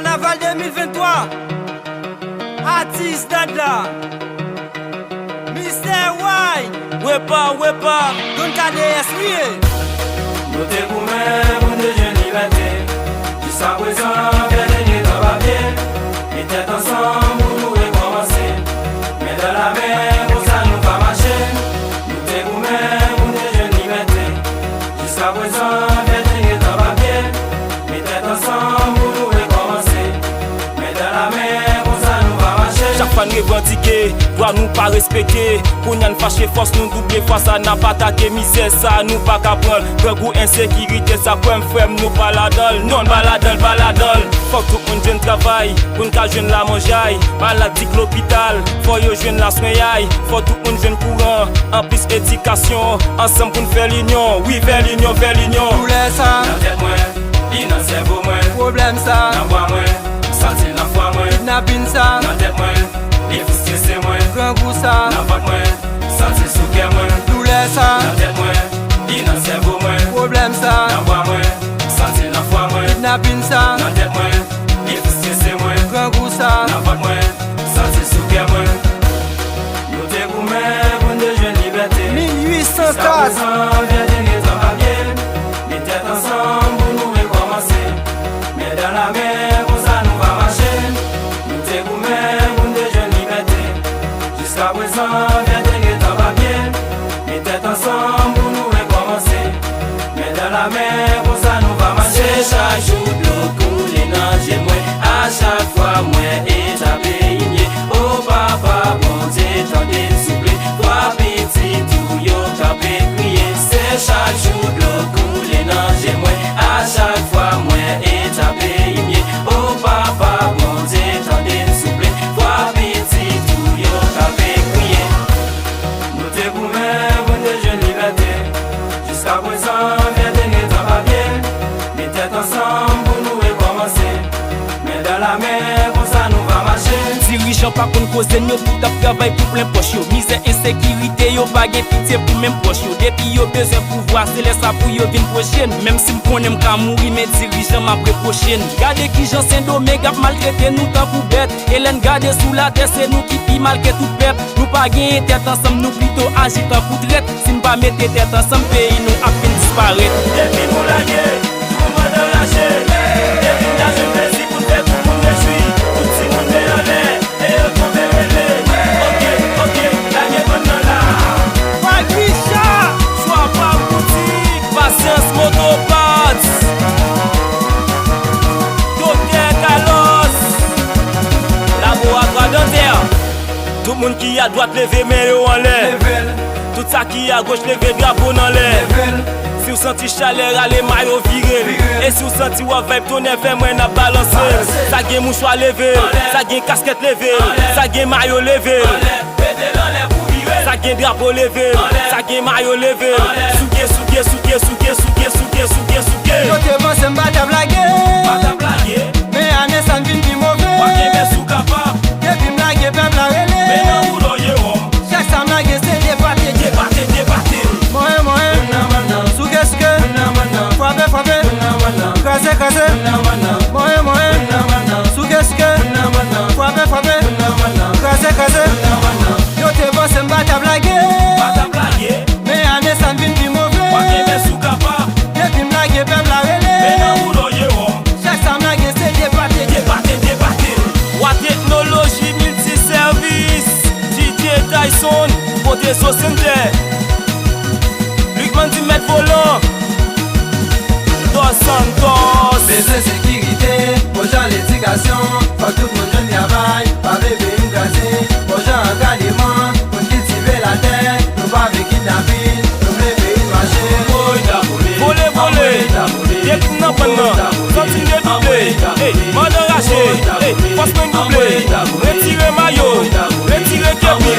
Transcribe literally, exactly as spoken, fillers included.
Kanaval de mil venntwa, atis Dadla, Mistè Way, Wepa, Wepa, Don K D S li ye. Nou te goumen pou n te jwenn libète. Jiskaprezan, fè dènye tan papye. Met tèt ansanm pou nou rekòmanse. Men dan lamen, konsa nou va mache. Nou te goumen pou n te jwenn libète. Jiskaprezan, fè dènye tan papye. Met tèt ansanm pou nou rekòmanse. Men dan lamen, konsa nou va mache. Chak fwa n revandike, dwa nou pa respekte. Kounye a n fache, fòs nou double, fwa sa n ap atake. Mizè sa nou pa ka pran l. Grangou, ensekirite sa, kwè m frè m, nou pa ladan l. Non, n pa ladan l, pa ladan l. Fòk tout moun jwenn travay pou n ka jwenn lamanjay. Malad di k lopital, fò yo jwenn laswenyay. Fò tout moun jwenn kouran, anplis edikasyon. Ansanm pou n fè linyon, wi, fè linyon, fè linyon. Doulè sa nan tèt mwen, li nan sèvo mwen. Pwoblèm sa nan bwa mwen, m santi l nan fwa mwen. Kidnapin sa nan tèt mwen, li pou strese mwen. Grangou sa nan vant mwen, m santi l sou kè mwen. Doulè sa nan tèt mwen, li nan sèvo mwen. Pwoblèm sa nan bwa mwen, m santi l nan fwa mwen. Kidnapin sa nan tèt mwen, li pou strese mwen. Grangou sa nan vant mwen, m santi l sou kè mwen. Nou te goumen pou n te jwenn libète. Mil uit san kat. Jiskaprezan, fè dènye tan papye. Met tèt ansanm pou nou rekòmanse. Men dan lamen, konsa nou va mache. Nou te goumen pou n te jwenn libète. Jiskaprezan, fè dènye tan papye. Met tèt ansanm pou nou rekòmanse. Men dan lamen, konsa nou va mache. Se chak jou dlo koule nan je mwen. A chak fwa mwen e ta peyi m ye. O Papa Bondye, tande m souple. Vwa pitit ou yo k ap kriye. Se chak jou dlo koule nan je mwen. A chak fwa mwen e ta peyi m ye. O Papa Bondye, tande m souple. Vwa pitit ou yo k ap kriye. Nou te goumen pou n te jwenn libète. Jiskaprezan, fè dènye tan papye. Met tèt ansanm pou nou rekòmanse. Men dan lamen, konsa nou va mache. Dirijan pa konn koze n, yo tout ap travay pou plen pòch yo. Mizè, ensekirite, yo pa gen pitye pou menm pwòch yo. Depi yo bezwen pouvwa, se lè sa pou yo vin pwoche n. Menm si m konnen m ka mouri, men dirijan m ap repwoche n. Gade kijan Sendomeng ap maltrete nou tankou bèt. E lè n gade sou latè, se nou ki pi mal ke tout pèp. Nou pa genyen tèt ansanm, nou pito aji tankou trèt. Si n pa mete tèt ansanm, peyi nou ap fin disparèt. Depi nou lage, tout moun mande rache. Depi n ta jwenn plezi pou n fè tout moun rejwi. Tout timoun men anlè, e yo tonbe rele. Oke, oke, lage bann nan la. Patricia, Swa pa boutik, Pasyans Moto Parts, Doktè Carlos, Laboratwa Dantè. Tout moun ki adwat leve men yo anlè. Leve l. Tout sa ki agoch leve drapo n anlè. Leve l. Si w santi chalè rale mayo vire l. Vire l. E si w santi w ap vibe tonnè fè mwen n ap balanse l. Balanse l. Sa gen mouchwa leve l. Anlè. Sa gen kaskèt leve l. Anlè. Sa gen mayo leve l. Anlè. Mete l anlè pou vire l. Sa gen drapo leve l. Anlè. Sa gen mayo leve l. Anlè. Souke, souke, souke. Yo te panse m pa t ap lage. Pa t ap lage. Men ane sa n vin pi move. W ap kenbe si w kapab. Depi m lage pèp la rele. Men nan boulò ye wòm. Chak sa m lage se depate. Depate, depate. Mwen, mwen. Bann nan, bann nan. Souke, souke. Bann nan, bann nan. Frape, frape. Bann nan, bann nan. Kraze, kraze. Bann nan, bann nan. Mwen, mwen. Bann nan, bann nan. Souke, souke. Bann nan, bann nan. Frape, frape. Bann nan, bann nan. Kraze, kraze. Bann nan, bann nan. Yo te panse m pa t ap lage. Pa t ap lage. Men ane sa n vin pi move. W ap kenbe si w kapab. Depi m lage pèp la rele. Men nan boulò ye wòm. Chak sa m lage se depate. Depate, depate. Wa Teknoloji Miltisèvis, D J Tyson, pote zo sentè. Lucman di mèt volan. Dos Santos. Bezwen sekirite, bon jan ledikasyon, fòk tout moun jwenn travay, pa vle peyi n kraze, bon jan ankadreman, pou n kiltive latè, nou pa vle kidnapin, nou vle peyi n mache. Vole, vole, depi n nan bann nan, santi n dedouble, ey, mòd anraje, ey, fòs mwen double, retire mayo, retire kepi,